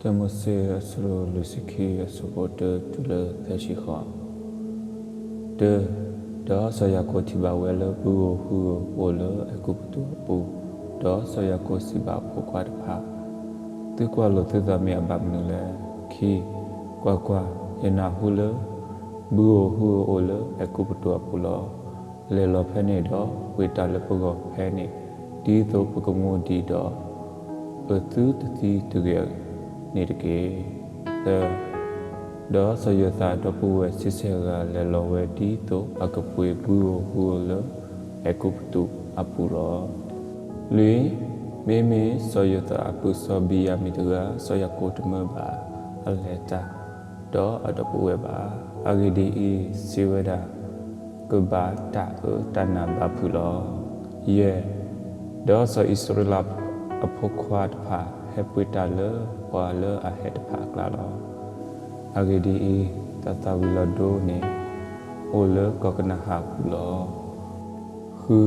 တၢမိၤၡ့ အဆၢဒိၣ်လွံၢ်ဆံခံ အဆၢဖိတၢတုၤလၢသၢဆံဃိး. တၢ, ဒီးစီၤယၤကိာ်ထံၣ်ဘၣ်ဝဲလၢဘုဧိၤဟုဧိၤအိၣ်လၢအဲၤကူပတူးအပူၤ, ဒီးစီၤယၤကိာ်စံးဘၣ်အဖိခွါတဖၣ်, သုကွၢ်လိာ်သုသးမ့ၢ်အဘၣ်မနုၤလဲၣ်. ခံ, ကွၢ်ကွၢ်, ယနၢ်ဟူလၢ ဘုဧိၤဟုဧိၤအိၣ်လၢအဲၤကူပတူးအပူၤလီၤ. လဲၤလီၤဖဲန့ၣ်ဒီးပှ့ၤတၢ်လၢပဂီၢ်ဖဲန့ၣ် ဒ်သိးပကမူဒံးဒီး ပသုတသံတဂ့ၤန့ၣ်တက့ၢ်. သၢ, ဒီးစီၤယိၤသးအဒီပုၢ်ဝဲၢ်စံးဆၢအဂၤလဲၤလီၤဝဲဒ်သိးအကပှ့ၤဘုဧိၤဟုဧိၤလၢအဲၤကူပတူးအပူၤလီၤ. လွံၢ်, မ့မ့ၢ်စီၤယိၤသးအပုၢ်စီၤဘံၤယၤမံၣ်တဂၤ စီၤယၤကိာ်တမၢဘၣ်အလဲၤတၢ် ဒီးအဒီပုၢ်ဝဲၢ်ဘၣ်. အဂ့ၢ်ဒ်အံၤ, စံးဝဲဒၣ်, ကဘၣ်တၢ်အၢတၢ်နးဘၣ်ဖုးလီၤ. ယဲၢ်, ဒီးစီၤအံၣ်စရ့လးအဖိခွါတဖၣ် ဟဲပှ့ၤတၢ်လၢပှၤလၢအဟဲတဖၣ်အကျါလီၤ. အဂ့ၢ်ဒ်အံၤ, တၢ်သၣ်ဝံၤလီၤဒိန့ၣ် အိၣ်လၢကီၢ်ကနၤဧၣ်အပူၤလီၤ. ဃု,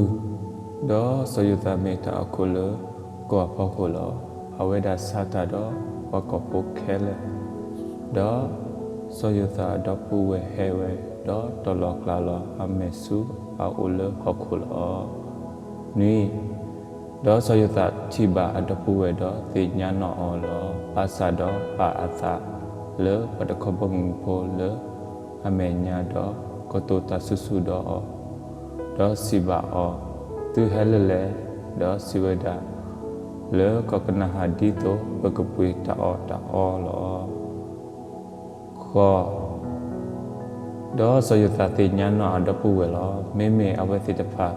ဒီးစီၤယိၤသးမ့ၢ်တၢ်အီၣ်ခိၣ်လၢကီၢ်အဖီခိၣ်လီၤ. အဝဲဒၣ်ဆါတၢ်ဒီးပှၤကီၢ်ဖိခဲလၢာ်, ဒီးစီၤယိၤသးအဒီပုၢ်ဝဲၢ်ဟဲဝဲ, ဒီးတီၤလီၤကျးလီၤအမဲာ်ဆူအအိၣ်လၢဟီၣ်ခိၣ်လီၤ. နွံ, ဒီးစီၤယိၤသးထံၣ်ဘၣ်အဒီပုၢ်ဝဲၢ်ဒီးသ့ၣ်ညါနီၣ်အီၤလီၤ. ဘၣ်ဆၣ်ဒီးပာ်အသးလၢပှၤတခီဘီမုၢ်ဖိလၢအမဲာ်ညါဒီး ကတိၤတၢ်ဆူၣ်ဆူၣ်ဒီးအီၤ, ဒီးစံးဘၣ်အီၤ, သုဟဲလၢလဲၣ်, ဒီးစံးဝဲဒၣ်, လၢကီၢ်ကနၤဧၣ်ဒ်သိးပကပှ့ၤတၢ်အီၣ်တၢ်အီလီၤ. ဃိး, ဒီးစီၤယိၤသးသ့ၣ်ညါနီၣ်အဒီပုၢ်ဝဲၢ်လီၤ. မ့မ့ၢ်အဝဲသ့ၣ်တဖၣ်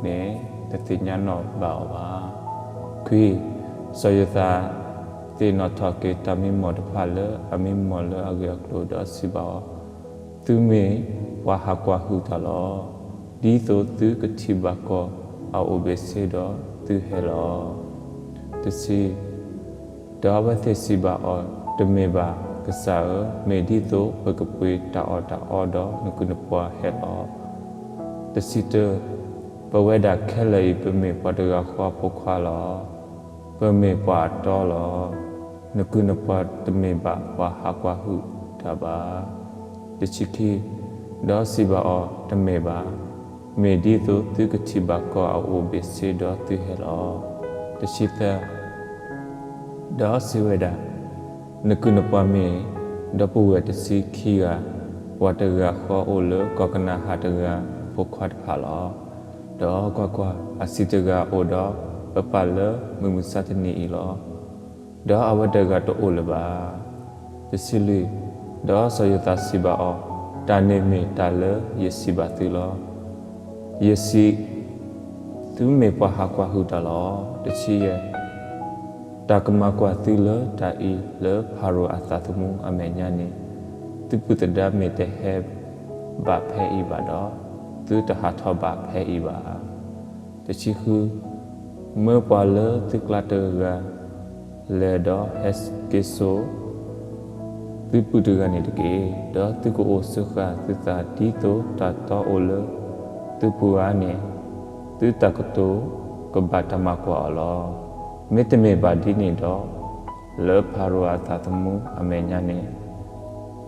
န့ၣ် တသ့ၣ်ညါနီၣ်ဘၣ်အီၤဘၣ်. ခွံ, စီၤယိၤသးသ့ၣ်နီၣ်ထီၣ်က့ၤတၢ်မံမီၢ်တဖၣ်လၢအမံမီၢ်လၢအဂ့ၢ်အကျိၤဒီးစံးဘၣ်အီၤ, သုမ့ၢ်ပှၤဟးကွၢ်ဟုၣ်တၢ်လီၤ. ဒ်သိးသုကထံၣ်ဘၣ်ကီၢ်အအိၣ်ဘ့ၣ်ဆ့ဒီးသုဟဲလီၤ. တဆံ, ဒီးအဝဲသ့ၣ်စံးဘၣ်အီၤ, တမ့ၢ်ဘၣ်, ကစၢ်ဧၢ, မ့ၢ်ဒ်သိးပကပှ့ၤတၢ်အီၣ်တၢ်အီဒီးနကုၢ်နပှၤဟဲလီၤ. တဆံတၢ, ပဝဲဒၣ်ခဲလၢာ်အံၤ ပမ့ၢ်ပှၤတဂၤဃီအဖိခွါလီၤ. ပမ့ၢ်ပှၤအတီလီၤ. နကုၢ်နပှၤတမ့ၢ်ဘၣ်ပှၤဟးကွၢ်ဟုၣ်တၢ်ဘၣ်. တဆံခံ, ဒီးစံးဘၣ်အီၤ, တမ့ၢ်ဘၣ်, မ့ၢ်ဒ်သိးသုကထံၣ်ဘၣ်ကီၢ်အအိၣ်ဘ့ၣ်ဆ့ဒီးသုဟဲလီၤ. တဆံသၢ, ဒီးစံးဝဲဒၣ်, နကုၢ်နပှၤမ့ၢ်ဒီပုၢ်ဝဲၢ်တဆံခံဂၤ, ပှၤတဂၤဃီအိၣ်လၢကီၢ်ကနၤဧၣ်တဂၤအဖိခွါတဖၣ်လီၤ. ဒီးကွၢ်ကွၢ်, အဆံးတဂၤအိၣ်ဒီးပပၢ်လၢမုၢ်မဆါတနံၤအံၤလီၤ. ဒီးအဝဲတဂၤတအိၣ်လၢၤဘၣ်. တဆံလွံၢ်, ဒီးစီၤယိၤသးစံးဘၣ်အီၤ, တၢ်န့ၣ်မ့ၢ်တၢ်လၢယစံးဘၣ်သုလီၤ. ယစံး, သုမ့ၢ်ပှၤဟးကွၢ်ဟုၣ်တၢ်လီၤ. တဆံယဲၢ်, တၢ်ကမၤကွၢ်သုလၢတၢ်အံၤလၢဖၤရိၤအသးသမူအမဲာ်ညါန့ၣ်, သုပုၢ်သဒါမ့ၢ်တဟဲဘၣ်ဖဲအံၤဘၣ်ဒီး, သုတဟးထီၣ်ဘၣ်ဖဲအံၤဘၣ်. တဆံဃု, မၢပှၤလၢသုကျါတဂၤ လဲၤဒီးဟဲက့ၤစိာ် သုပုၢ်တဂၤန့ၣ်တက့ၢ်. ဒီးသုကအိၣ်စၢဃာ်သုသးဒ်သိးတၢ်တီအိၣ်လၢသုပူၤဧါန့ၣ်, သုတၢ်ကတိၤကဘၣ်တၢ်မၤကွၢ်အီၤလီၤ. မ့တမ့ၢ်ဘၣ်ဒ်န့ၣ်ဒီး, လၢဖၤရိၤအသးသမူအမဲာ်ညါန့ၣ်,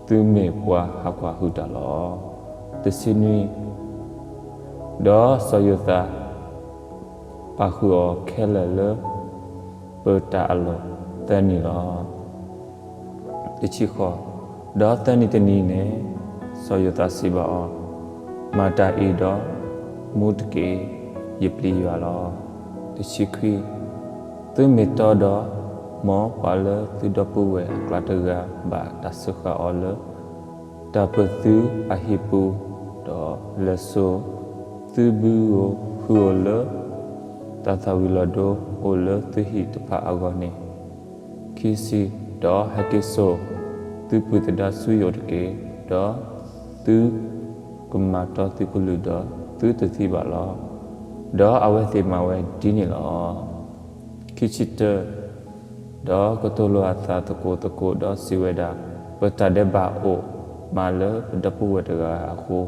သုမ့ၢ်ပှၤဟးကွၢ်ဟုၣ်တၢ်လီၤ. တဆံနွံ, ဒီးစီၤယိၤသး ပာ်ဃုာ်အီၤခဲလၢာ်လၢပတၢ်အလီၢ်သၢနံၤလီၤ. တဆံဃိး, ဒီးသၢနံၤတနံၤန့ၣ် စီၤယိၤသးစံးဘၣ်အီၤ, မၤတၢ်အံၤဒီးမူတက့ၢ်, ယပျံၤယွၤလီၤ. တဆံခွံ, သုမ့ၢ်တီဒီး မ်ပှၤလၢသုဒီပုၢ်ဝဲၢ်အကျါတဂၤဘၣ်တၢ်စၢဃာ်အီၤလၢ တၢ်ပၢသုအဟံၣ်ပူၤ, ဒီးလဲၤစိာ်သုဘုဧိၤဟုဧိၤလၢ တၢ်သၣ်ဝံၤလီၤဒိအိၣ်လၢသုဟံၣ်တဖၣ်အဂီၢ်န့ၣ်, ခံဆံ, ဒီးဟဲက့ၤစိာ်သုပုၢ်သဒါဆူယအိၣ်တက့ၢ်, ဒီးသုကမၤတီသုကလုၢ်ဒီးသုတသံဘၣ်လီၤ. ဒီးအဝဲသ့ၣ်မၤဝဲဒ်န့ၣ်လီၤ. ခံဆံတၢ, ဒီးကတိၤလိာ်အသးသကိးသကိးဒီးစံးဝဲဒၣ်, ပတၢ်ဒဲးဘးအိၣ်မးလၢပဒီပုၢ်ဝဲၢ်တဂၤအဃိ,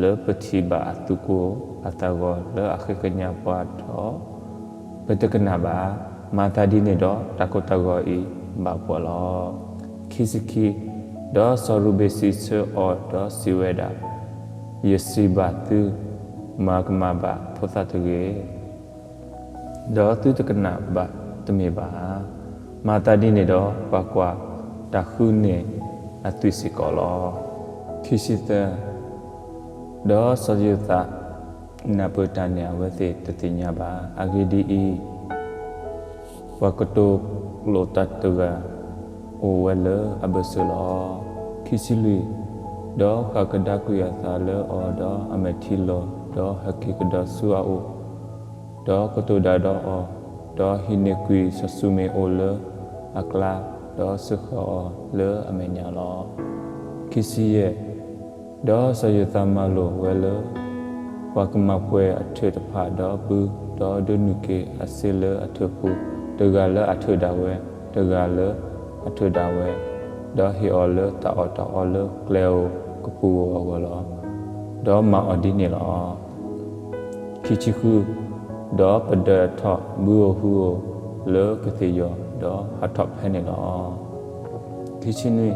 လၢပထံၣ်ဘၣ်အသူၣ်ကိၢ်အသးဂီၤလၢအဃ့ကညးပှၤဒီး ပတကနၣ်ဘၣ်. မၤသးဒ်န့ၣ်ဒီး တၢ်ကိၢ်တၢ်ဂီၤအံၤ ဘၣ်ပှၤလီၤ. ခံဆံခံ, ဒီးစီၤရူၤဘ့ၣ်စံးဆၢအီၤဒီးစံးဝဲဒၣ်, ယစံးဘၣ်သု, မၤကမၣ်ဘၣ်ဖိသၣ်တဂ့ၤ, ဒီးသုတကနၣ်ဘၣ်တမ့ၢ်ဘၣ်ဧါ. မၤသးဒ်န့ၣ်ဒီး ကွၢ်ကွၢ်, တၢ်ဃုန့ၢ်အသွံၣ်စ့ၢ်ကီးလီၤ. ခံဆံသၢ, ဒီးစီၤယိၤသးနၢ်ပၢၢ်တၢ်န့ၣ် အဝဲသ့ၣ်တသ့ၣ်ညါဘၣ်. အဂ့ၢ်ဒ်အံၤ, ပှၤကတိၤလိာ်တၢ်တဂၤ အိၣ်ဝဲလၢအဘၢၣ်စၢၤလီၤ. ခံဆံလွံၢ်, ဒီးဃၣ်ကဒါကွံာ်အသးလၢအီၤ, ဒီးအမဲာ်ထံလီၤ, ဒီးဟဲက့ၤကဒီးဆူအအိၣ်, ဒီးကတိၤတၢ်ဒီးအီၤ, ဒီးဟံးန့ၢ်ကွံာ်စီၤၡူမ့ၣ်အိၣ်လၢအကျါ, ဒီးစၢဃာ်အီၤလၢအမဲာ်ညါလီၤ. ခံဆံယဲၢ်, ဒီးစီၤယိၤသးမၤလိာ်ဝဲလၢ ပှၤကမၤပှဲၤအထၢၣ်တဖၣ်ဒီးဘု, ဒီးဒိးနုာ်က့ၤအစ့လၢအထၢၣ်ပူၤ, တဂၤလၢအထၢၣ်ဒၣ်ဝဲ, တဂၤလၢအထၢၣ်ဒၣ်ဝဲ, ဒီးဟ့ၣ်အီၤလၢတၢ်အီၣ်တၢ်အီလၢကျဲဧိၤကပူၤဧိၤအဂီၢ်လီၤ. ဒီးမၤအီၤဒ်န့ၣ်လီၤ. ခံဆံဃု, ဒီးပဒၢးထီၣ်ဘုဧိၤဟုဧိၤလၢကသ့ၣ်ယီၤ, ဒီးဟးထီၣ်ဖဲန့ၣ်လီၤ. ခံဆံနွံ,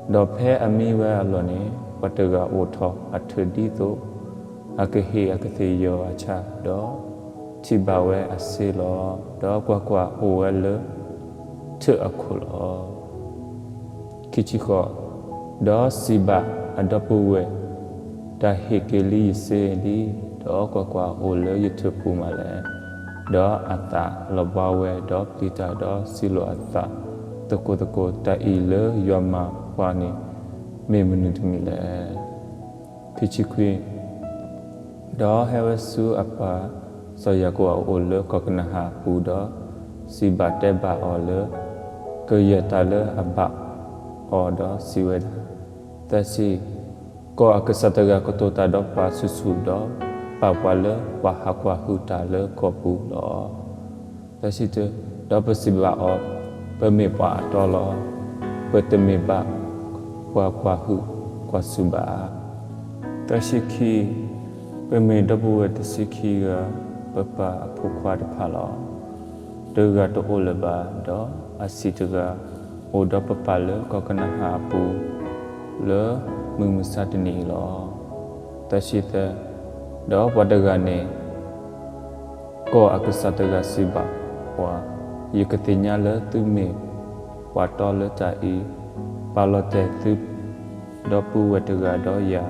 ဒီးဖဲအမံဝဲအလီၢ်န့ၣ်, ပှၤတဂၤအိၣ်ထီၣ်အထၢၣ်ဒ်သိးအကဟ့ၣ်အကသ့ၣ်ယီၤအဆၣ်, ဒီးထံၣ်ဘၣ်ဝဲအစ့လီၤ. ဒီးကွၢ်ကွၢ်, အိၣ်ဝဲလၢထၢၣ်အခိၣ်လီၤ. ခံဆံဃိး, ဒီးစံးဘၣ်အဒီပုၢ်ဝဲၢ်, တၢ်ဟ့ၣ်က့ၤလံယစ့လံ, ဒီးကွၢ်ကွၢ်, အိၣ်လၢယထၢၣ်ပူၤမးလဲၣ်. ဒီးအသးလီၤဘှါဝဲ, ဒီးပျံၤတၢ်, ဒီးစံးလိာ်အသးသကိးသကိး, တၢ်အံၤလၢယွၤမၤပှၤန့ၣ် မ့ၢ်မနုၤတမံၤလဲၣ်. ခံဆံခွံ, ဒီးဟဲဝဲဆူအပၢ်စီၤယၤကိာ်အအိၣ်လၢကီၢ်ကနၤဧၣ်အပူၤ, ဒီးစံးဘၣ်တဲဘၣ်အီၤလၢ ကယဲၢ်တၢ်လၢအဘၣ်အီၤ, ဒီးစံးဝဲဒၣ်, သၢဆံ, ကီၢ်အကစၢ်တဂၤကတိၤတၢ်ဒီးပှၤဆူၣ်ဆူၣ်, ဒီးပာ်ပှၤလၢပှၤဟးကွၢ်ဟုၣ်တၢ်လၢကီၢ်ပူၤလီၤ. သၢဆံတၢ, ဒီးပစံးဘၣ်အီၤ, ပမ့ၢ်ပှၤအတီလီၤ. ပတမ့ၢ်ဘၣ်ပှၤကွၢ်ဟုၣ်ကွၢ်ဆူၣ်ဘၣ်. သၢဆံခံ, ပမ့ၢ်ဒီပုၢ်ဝဲၢ်တဆံခံဂၤ, ပပၢ်အဖိခွါတဖၣ်လီၤ. တဂၤတအိၣ်လၢၤဘၣ်, ဒီးအဆံးတဂၤအိၣ်ဒီးပပၢ်လၢကီၢ်ကနၤဧၣ်အပူၤ လၢမုၢ်မဆါတနံၤအံၤလီၤ. သၢဆံသၢ, ဒီးပှၤတဂၤန့ၣ် ကီၢ်အကစၢ်တဂၤစံးဘၣ်ပှၤ, ယကသ့ၣ်ညါလၢသုမ့ၢ်ပှၤတီလၢတၢ်အံၤ, ပာ်လီၤတဲာ်သုဒီပုၢ်ဝဲၢ်တဂၤဒီးယၤ,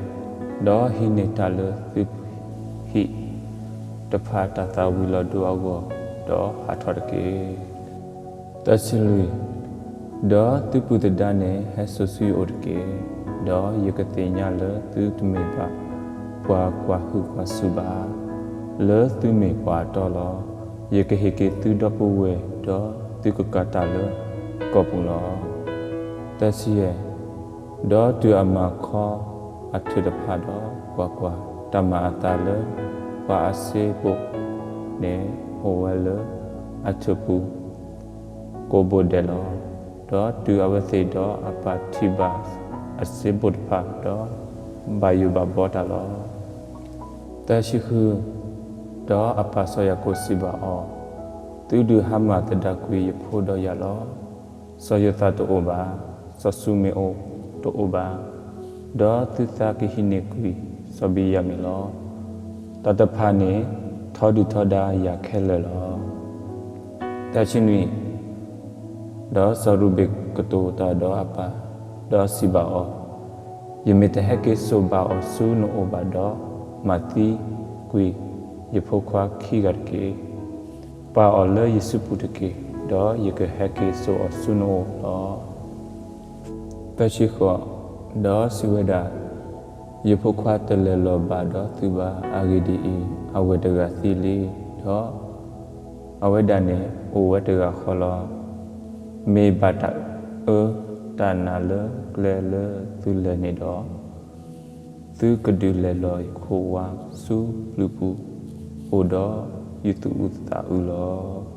ဒီးဟံးန့ၢ်တၢ်လၢသုဟံၣ်တဖၣ်တၢ်သၣ်ဝံၤလီၤဒိအဂီၢ်, ဒီးဟးထီၣ်တက့ၢ်. သၢဆံလွံၢ်, ဒီးသုပုၢ်သဒါန့ၣ်ဟဲစိာ်ဆူယအိၣ်တက့ၢ်, ဒီးယကသ့ၣ်ညါလၢသုတမ့ၢ်ဘၣ်ပှၤကွၢ်ဟုၣ်ကွၢ်ဆူၣ်ဘၣ်, လၢသုမ့ၢ်ပှၤအတီလီၤ. ယကဟ့ၣ်က့ၤသုဒီပုၢ်ဝဲၢ်, ဒီးသုကကၤတၢ်လၢကီၢ်ပူၤလီၤ. သၢဆံယဲၢ်, ဒီးတုၤအမၤခီအထၢၣ်တဖၣ်ဒီး, ကွၢ်ကွၢ်, တၢ်မၤအသးလၢပှၤအစ့ဘိၣ်န့ၣ် အိၣ်ဝဲလၢအထၢၣ်ပူၤ ကိးဘိဒဲးလီၤ. ဒီးတုၤအဝဲသ့ၣ်ဒီးအပၢ်ထံၣ်ဘၣ်အစ့ဘိၣ်တဖၣ်ဒီး, ဘၣ်ယိၣ်ဘၣ်ဘှီတၢ်လီၤ. သၢဆံဃု, ဒီးအပၢ်စီၤယၤကိာ်စံးဘၣ်အီၤ, သုဒုးဟါမၢ်သဒၣ်ကွံာ်ယဖိဒီးယၤလီၤ. စီၤယိၤသးတအိၣ်ဘၣ်, စီၤၡူမ့ၣ်အိၣ်တအိၣ်ဘၣ်, ဒီးသုသးကဟံးန့ၢ်ကွံာ်စီၤဘ့ၣ်ယၤမံၣ်လီၤ. တၢ်တဖၣ်န့ၣ်ထီဒုၣ်ထီဒါယၤခဲလၢာ်လီၤ. သၢဆံနွံ, ဒီးစီၤရူၤဘ့ၣ်ကတိၤတၢ်ဒီးအပၢ်, ဒီးစံးဘၣ်အီၤ, ယမ့ၢ်တဟဲက့ၤစိာ်ဘၣ်အီၤဆူနအိၣ်ဘၣ်ဒီး, မၤသံကွံာ်ယဖိခွါခံဂၤတက့ၢ်. ပာ်အီၤလၢယစုပူၤတက့ၢ်, ဒီးယကဟဲက့ၤစိာ်အီၤဆူနအိၣ်လီၤ. သၢဆံဃိး, ဒီးစံးဝဲဒၣ်, ယဖိခွါတလဲၤလီၤဘၣ်ဒီးသုဘၣ်. အဂ့ၢ်ဒ်အံၤ, အဝဲၢ်တဂၤသံလံ, ဒီးအဝဲဒၣ်န့ၣ်အိၣ်ဝဲတဂၤဃီလီၤ. မ့ၢ်ဘၣ်တၢ်အၢတၢ်နးလၢကျဲလၢသုလဲၤန့ၣ်ဒီး, သုကဒုးလဲၤလီၤယခိၣ်ဝါဆူပျုၤပူၤ, အိၣ်ဒီးယသူၣ်အုးသးအုးလီၤ.